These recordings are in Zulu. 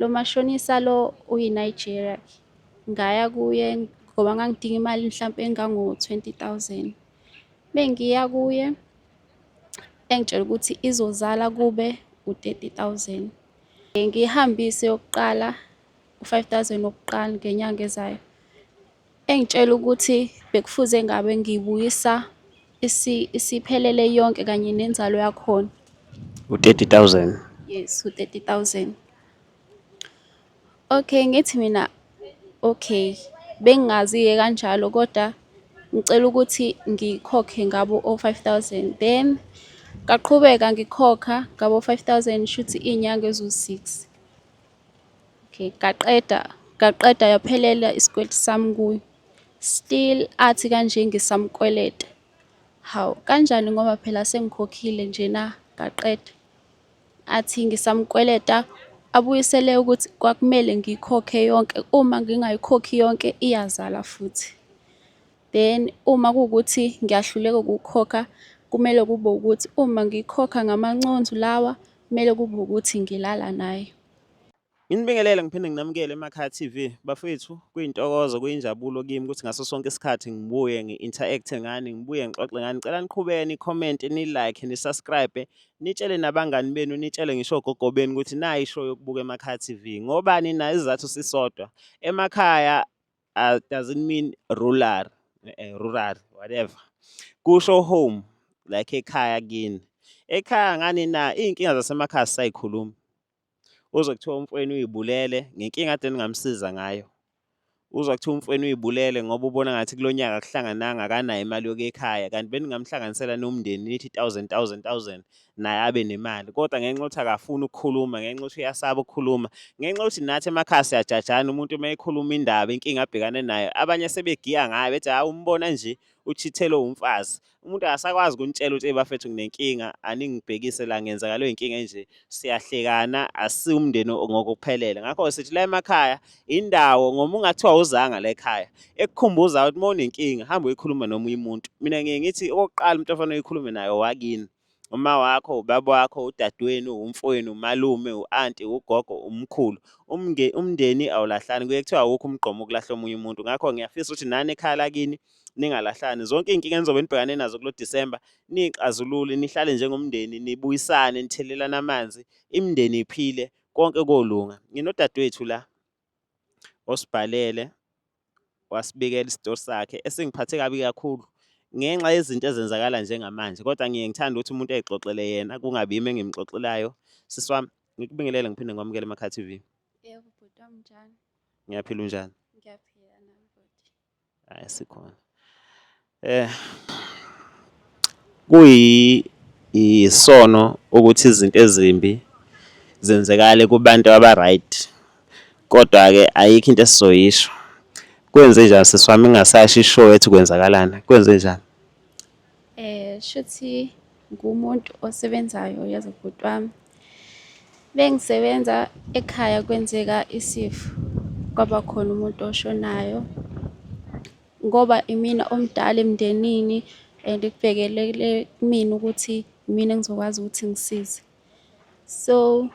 Lo mashonisa lo uyi-Nigeria. Ngaya kuye ngoba ngangidinga imali mhlampe engango-20,000. Mengiya kuye engitshela ukuthi izozala kube u-30,000. Ngiyihambise yokuqala u-5,000 wokuqala ngenyanga ezayo. Engitshela ukuthi bekufuze ngabe ngiyibuyisa isiphelele yonke kanye nenzalo yakhona. U-30,000. Yes, u-30,000. Okay, ngithi mina okay, bengingazi-ke kanjalo kodwa ngicela ukuthi ngikhokhe ngabo o-5,000, then ngaqhubeka ngikhokha ngabo 5,000, shuthi iy'nyanga eziwu-6. Okay, ngaqeda yaphelela isikweletu sami kuye. Still athi kanje ngisamkweleta. Hawu, kanjani ngoba phela sengikhokhile njena ngaqeda. Athi ngisamkweleta, abuyisele ukuthi kwakumele ngiyikhokhe yonke, uma ngingayikhokhi yonke iyazala futhi. Then uma kuwukuthi ngiyahluleka ukukhokha, kumele kube ukuthi uma ngikhokha ngamanconzu lawa, kumele kube ukuthi ngilala naye. Nginibingelele ngiphinde nginamukele Emakhaya TV. Bafethu, kuyintokozo, kuyinjabulo kimi ukuthi ngaso sonke isikhathi ngibuye ngi-interact ngani, ngibuye ngixoxe ngani. Ngicela niqhubeke ni-comment, ni-like, ni-subscribe, nitshele nabangani benu, nitshele ngisho ogogo benu ukuthi nayi ishow yokubuka Emakhaya TV. Ngobani na isizathu sisodwa. Emakhaya doesn't mean rural, rural, whatever. Kusho home, like ekhaya kini. Ekhaya ngani na iy'nkinga zasemakhaya sisayikhuluma. Uzwe kuthiwa umfowenu uyibulele ngenkinga kade ningamsiza ngayo. Uzwa kuthiwa umfowenu uyibulele ngoba ubona ngathi kulo nyaka akuhlangananga, akanayo imali yokuya ekhaya, kanti beningamhlanganisela nomndeni nithi thousand, thousand, thousand, naye abe nemali. Kodwa ngenxa yokuthi akafuni ukukhuluma, ngenxa yokuthi uyasaba ukukhuluma, ngenxa yokuthi nathi emakhaya siyajajana, umuntu uma ekhuluma indaba inkinga abhekane nayo, abanye sebegiya ngayo bethi hawu umbona nje uchithelwe umfazi. Umuntu akasakwazi ukunitshela ukuthi bafethu nginenkinga, aningibhekise la ngenzakalwe inkinga enje. Siyahlekana, asiwumndeni ngokuphelele. Ngakho sithi la emakhaya indawo ngoba ungathiwa awuzanga la ekhaya ekukhumbuza ukuthi uma unenkinga hamba uyikhuluma nomunye umuntu. Mina ngiye ngithi okokuqala umuntu ofanele uyikhulume naye owakini. Uma wakho, ubaba wakho, udadewenu, umfowenu, umalume, u-anti, ugogo, umkhulu. Umndeni awulahlani, kuye kuthiwa awukho umgqomo ukulahla omunye umuntu. Ngakho ngiyafisa ukuthi nani ekhaya lakini ningalahlani. Zonke iy'nkinga enizobe nibhekane nazo kulo Disemba niy'xazulule, nihlale njengomndeni, nibuyisane, nithelelane amanzi, imindeni iphile, konke kolunga. Nginodadewethu la osibhalele wasibikela isitori sakhe esingiphathe kabi kakhulu ngenxa yezinto ezenzakala njengamanje, kodwa ngiye ngithande ukuthi umuntu ey'xoxele yena, kungabi yimi engimxoxelayo. Sisi wami, ngikubingelele ngiphinde ngikwamukele Emakhaya TV. Yebo bhuti wami, njani? Ngiyaphila, unjani? Ngiyaphila nami bhuti. Hayi, sikhona. Kuyi isono ukuthi izinto ezimbi zenzekale kubantu aba-right. Kodwa-ke ayikho into esizoyisho. Kwenze njani sisi wami ngingasasho ishow ethi kwenzakalani? Kwenze njani? Shuthi ngumuntu osebenzayo yazi bhuti wami. Bengisebenza ekhaya kwenzeka isifo, kwaba khona umuntu oshonayo. Ngoba imina omdala emndenini and kubhekelele kumina ukuthi imina engizokwazi ukuthi ngisize. So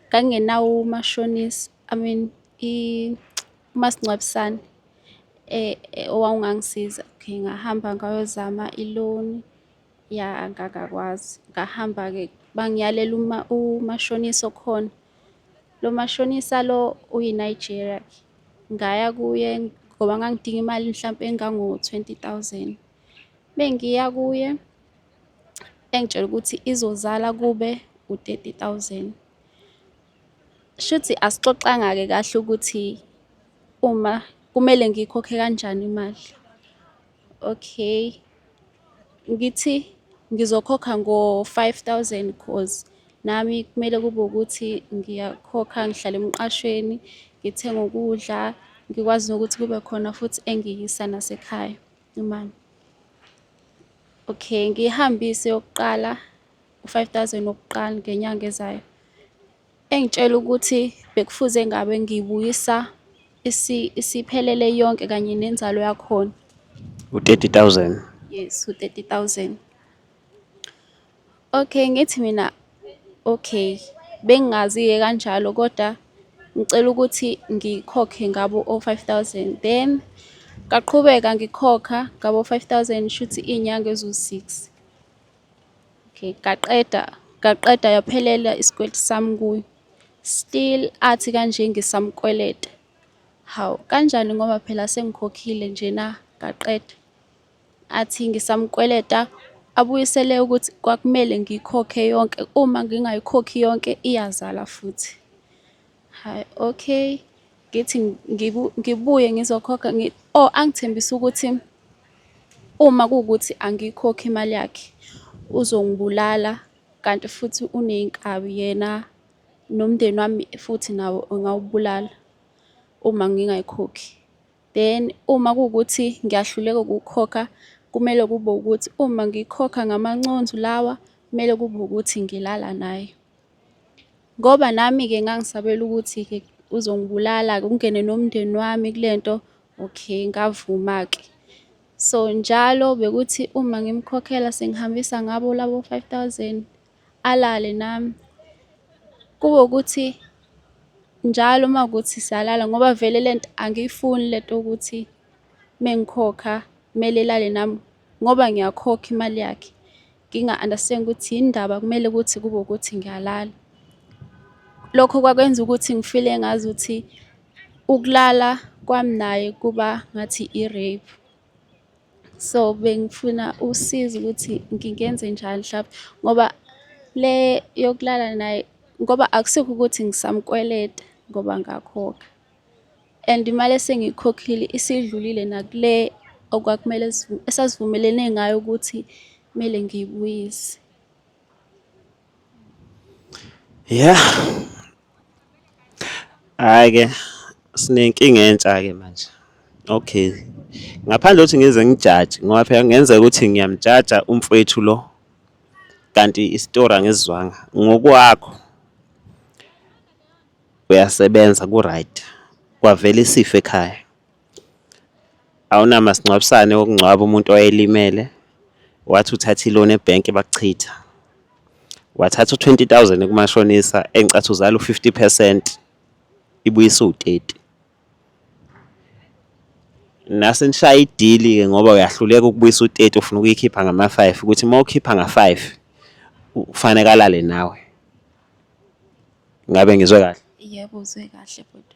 ngangingenawo umashonisa, I mean umasingcwabisane owawungangisiza. Okay, ngahamba ngayozama i-loan, ya ngangakwazi. Ngahamba-ke bangiyalela umashonisa okhona. Lo mashonisa lo uyi-Nigeria. Ngaya kuye ngoba ngangidinga imali mhlampe engango-20,000. Mengiya kuye engitshela ukuthi izozala kube u-30,000. Shuthi asixoxanga-ke kahle ukuthi uma kumele ngiyikhokhe kanjani imali. Okay, ngithi ngizokhokha ngo-5,000 cause nami kumele kube ukuthi ngiyakhokha, ngihlala emqashweni, ngithenga ukudla, ngikwazi nokuthi kube khona futhi engiyisa nasekhaya imali. Okay, ngiyihambise yokuqala u-5,000 wokuqala ngenyanga ezayo. Engitshela ukuthi bekufuze ngabe ngiyibuyisa isiphelele yonke kanye nenzalo yakhona. U-30,000. Yes, u-30,000. Okay, ngithi mina okay, bengingazi-ke kanjalo kodwa Ngicela ukuthi ngikhokhe ngabo o-five thousand. Then ngaqhubeka ngikhokha ngabo five thousand shuthi iy'nyanga eziwu-six. Okay, ngaqeda, ngaqeda yaphelela isikweletu sami kuye. Still athi kanje ngisamkweleta. Hawu, kanjani ngoba phela sengikhokhile njena ngaqeda. Athi ngisamkweleta, abuyisele ukuthi kwakumele ngiyikhokhe yonke, uma ngingayikhokhi yonke iyazala futhi. Hhayi, okay. Ngithi ngibuye ngizokhokha oh angithembise ukuthi uma kuwukuthi angiyikhokhi imali yakhe uzongibulala kanti futhi uney'nkabi yena nomndeni wami futhi nawo engawubulala uma ngingayikhokhi. Then uma kuwukuthi ngiyahluleka ukukhokha, kumele kube ukuthi uma ngikhokha ngamanconzu lawa, kumele kube ukuthi ngilala naye. Ngoba nami-ke ngangisabela ukuthi-ke uzongibulala-ke kungene nomndeni wami kule nto, okay ngavuma-ke. So njalo bekuthi uma ngimkhokhela sengihambisa ngabo labo five thousand, alale nami. Kube ukuthi njalo uma kuwukuthi siyalala ngoba vele le nto angiyifuni le nto yokuthi mengikhokha kumele elale nami ngoba ngiyakhokha imali yakhe. Nginga-understand ukuthi yini ndaba kumele ukuthi kube ukuthi ngiyalala. Lokho kwakwenza ukuthi ngifile engazuthi ukulala kwami naye kuba ngathi i-rape. So bengifuna usizo ukuthi ngingenzenjani mhlampe ngoba le yokulala naye ngoba akusikho ukuthi ngisamkweleta ngoba ngakhokha. And imali esengiyikhokhile isidlulile nakule okwakumele esasivumelene ngayo ukuthi kumele ngiyibuyise. Yeah. Hhayi-ke sinenkinga entsha-ke manje. Okay. Ngaphandle kokuthi ngize ngijaje ngoba phela kungenzeka ukuthi ngiyamjaja umfowethu lo kanti isitori angisizwanga. Ngokwakho uyasebenza ku-right, kwavela isifo ekhaya. Awunamasingcwabisane wokungcwaba umuntu owayelimele, wathi uthatha iloni ebhenki bakuchitha. Wathatha u-twenty thousand kumashonisa engicathi uzala u-fifty percent ibuye isiwu-thirty. Nase nishaya idili-ke ngoba uyahluleka ukubuyisa u-thirty ufuna ukuyikhipha ngama-five ukuthi uma ukhipha nga-five kufanele alale nawe. Ngabe ngizwe kahle? Yebo, uzwe kahle bhuti.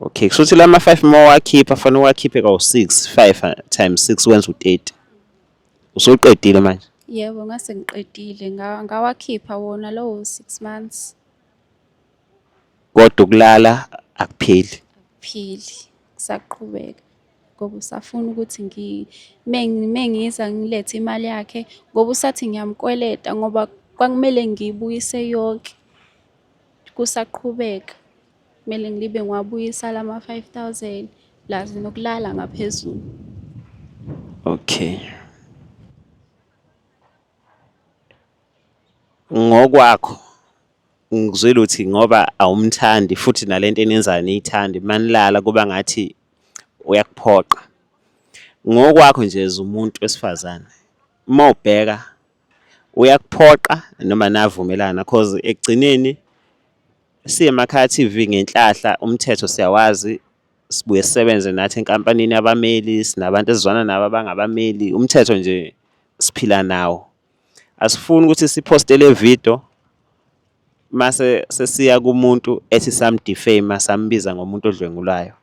Okay, kusho ukuthi lama 5 uma uwakhipha fanele uwakhiphe kawu-6, 5 times 6 wenza u-30. Usuqedile manje? Yebo, ngase ngiqedile ngawakhipha wona lowo 6 months. Kodwa ukulala akupheli. Akupheli, kusaqhubeka ngoba usafuna ukuthi mengiza ngilethe imali yakhe ngoba usathi ngiyamkweleta ngoba kwakumele ngiyibuyise yonke. Kusaqhubeka. Kumele ngilibe ngiwabuyisa lama 5000 plus nokulala ngaphezulu. Okay. Ngokwakho ngizwile uthi ngoba awumthandi futhi nalento eniyenzayo aniyithandi manilala kuba ngathi uyakuphoqa. Ngokwakho nje as umuntu wesifazane uma ubheka uyakuphoqa noma navumelana cause ekugcineni Siyemakhaya TV ngenhlahla umthetho siyawazi sibuye sisebenze nathi enkampanini yabameli sinabantu esizwana nabo abangabameli umthetho nje siphila nawo. Asifuni ukuthi siphoste le video mase sesiya kumuntu ethi sam-defame sambiza ngomuntu odlwengulayo.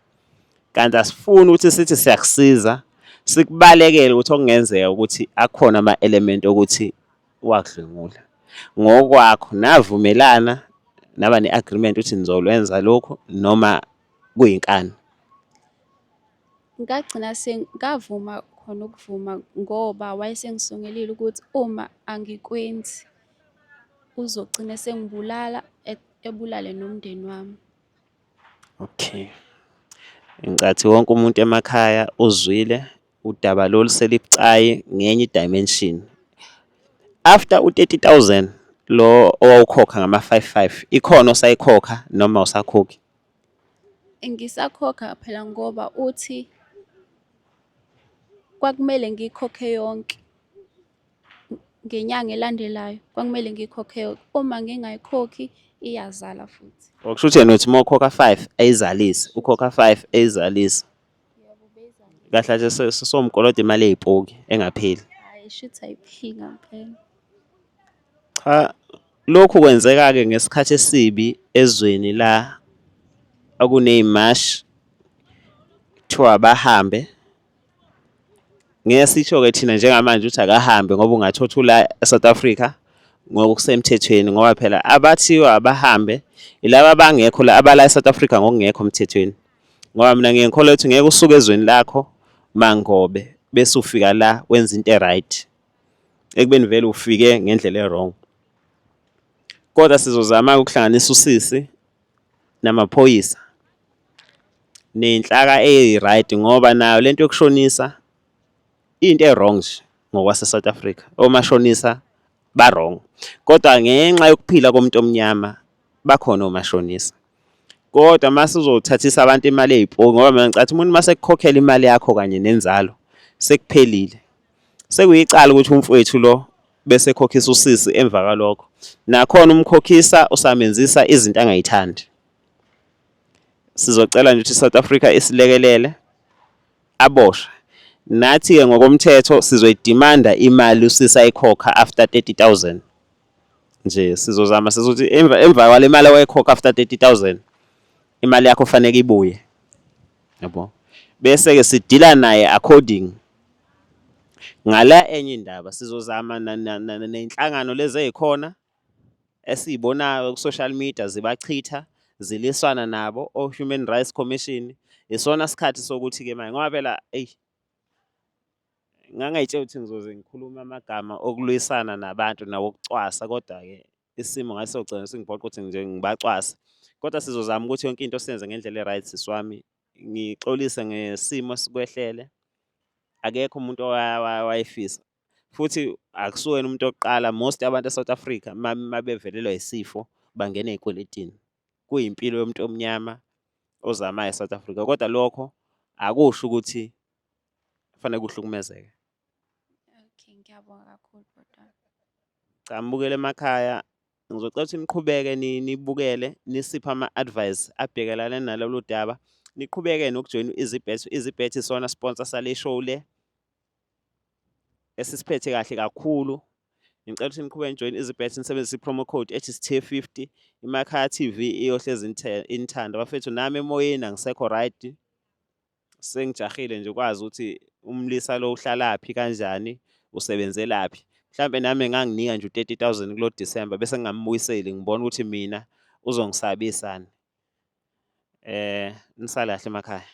Kanti asifuni ukuthi sithi siyakusiza sikubalekele ukuthi okungenzeka ukuthi akhona ama-element okuthi wakudlwengula. Ngokwakho navumelana naba ne-agreement ukuthi nizolwenza lokhu noma kuyinkani? Ngagcina ngavuma khona ukuvuma ngoba wayesengisongelile ukuthi uma angikwenzi uzogcina esengibulala ebulale nomndeni wami. Okay. Ngicathi wonke umuntu emakhaya uzwile udaba lolu selibucayi ngenye i-dimension. After u-thirty thousand lo owawukhokha ngama-five five, ikhona osayikhokha noma awusakhokhi? Ngisakhokha phela ngoba uthi kwakumele ngiyikhokhe yonke ngenyanga elandelayo, kwakumele ngiyikhokhe yonke. Uma ngingayikhokhi Iyazala futhi. Okusho ukuthi yena uthi uma ukhokha 5 ayizalise, ukhokha 5 ayizalise. Yebo, beyizalisa. Kahle kahle sowumkoloda imali eyipoki engapheli. Hhayi, shuthi ayipheli ngampela. Cha, lokhu kwenzeka-ke ngesikhathi esibi ezweni la okuney'mashi kuthiwa abahambe. Ngeke sisho-ke thina njengamanje ukuthi akahambe ngoba ungathola ula e-South Africa ngokusemthethweni ngoba phela abathiwa abahambe yilaba abangekho la abala e-South Africa ngokungekho emthethweni. Ngoba mina ngiye ngikholwa ukuthi ngeke usuke ezweni lakho mangobe bese ufika la wenza into e-right ekubeni vele ufike ngendlela e-wrong. Kodwa sizozama ukuhlanganisa usisi namaphoyisa nenhlaka eyi-right ngoba nayo lento yokushonisa into e-wrong nje ngokwase-South Africa. Omashonisa ba-wrong kodwa ngenxa yokuphila komuntu omnyama bakhona omashonisa. Kodwa mase uzothathisa abantu imali eyipoki ngoba mina ngicathi umuntu mase ekukhokhela imali yakho kanye nenzalo sekuphelile. Sekuyicala ukuthi umfowethu lo bese ekhokhisa usisi emva kwalokho. Nakhona umkhokhisa usamenzisa izinto angayithandi. Sizocela nje ukuthi iSouth Africa isilekelele aboshwe. Nathi-ke ngokomthetho sizoyidimanda imali usisi ayikhokha after 30,000. Nje sizozama sizothi emva kwale mali owayikhokha after 30,000 imali yakho faneke ibuye. Yabo. Bese-ke sidila naye according ngala enye indaba sizozama ney'nhlangano lezi ey'khona esiyibonayo ku-social media zibachitha ziliswana nabo o-Human Rights Commission. Isona sikhathi sokuthi-ke manje ngoba phela eyi ngangay'tshela ukuthi ngizoze ngikhulume amagama okulwisana nabantu nawokucwasa kodwa-ke isimo ngathi sogcina singiphoqa ukuthi nje ngibacwase. Kodwa sizozama ukuthi yonke into siyenze ngendlela e-right sisi wami. Ngixolise ngesimo esikwehlele. Akekho umuntu owayefisa futhi akusuwena umuntu wokuqala. Most abantu e-South Africa mabevelelwa isifo bangena ey'kweletini. Kuyimpilo yomuntu omnyama ozamayo e-South Africa, kodwa lokho akusho ukuthi kufanele kuhlukumezeke. Okay, ngiyabonga kakhulu bhuti wami. Cha, mbukeli emakhaya ngizocela ukuthi niqhubeke nibukele nisiphe ama-advice abhekelane nalolu daba. Niqhubeke nokujoyina u-Easybet. U-Easybet isona sponsor sale show le esisiphethe kahle kakhulu. Ngicela ukuthi niqhubeke nijoyine u-Easybet nisebenzise i-promo code ethi Sithe50. Imakhaya TV iyohlezi inithanda. Bafethu nami emoyeni angisekho right. Sengijahile nje ukwazi ukuthi umlisa lo uhlalaphi kanjani, usebenzelaphi. Mhlampe nami enganginika nje u-30,000 kulo December bese ngingambuyiseli ngibona ukuthi mina uzongisabisani. Nisale kahle emakhaya.